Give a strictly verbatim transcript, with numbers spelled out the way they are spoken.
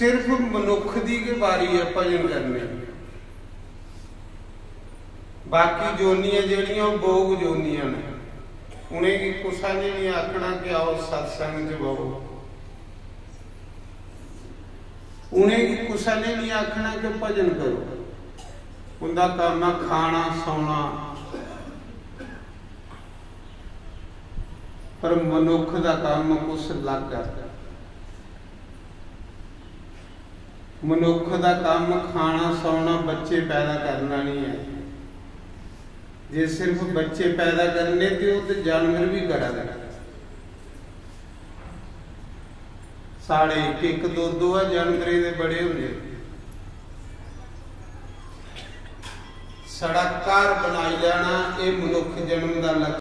सिर्फ मनुक्ख दी गै बारी ऐ भजन करने दी। बाकी जोनियां जेह्ड़ियां ओह् भोग जोनियां न, उ'नेंगी कुसै ने निं आखना कि आओ सत्संग च बवो। उ'नेंगी कुसै ने निं आखना कि भजन करो। उं'दा कम्म ऐ खाना, सौना। पर मनुक्ख दा कम्म कुछ अलग ऐ। मनुक्ख दा कम्म खाना, सौना, बच्चे पैदा करना निं ऐ। जे सिर्फ बच्चे पैदा करने ते ओह् ते जानवर बी करा दे। साढ़े इक इक दो दो ऐ जानवरें दे बड़े होंदे। साढ़ा घर बनाई लैना, एह् मनुक्ख जन्म दा लक्ष्य।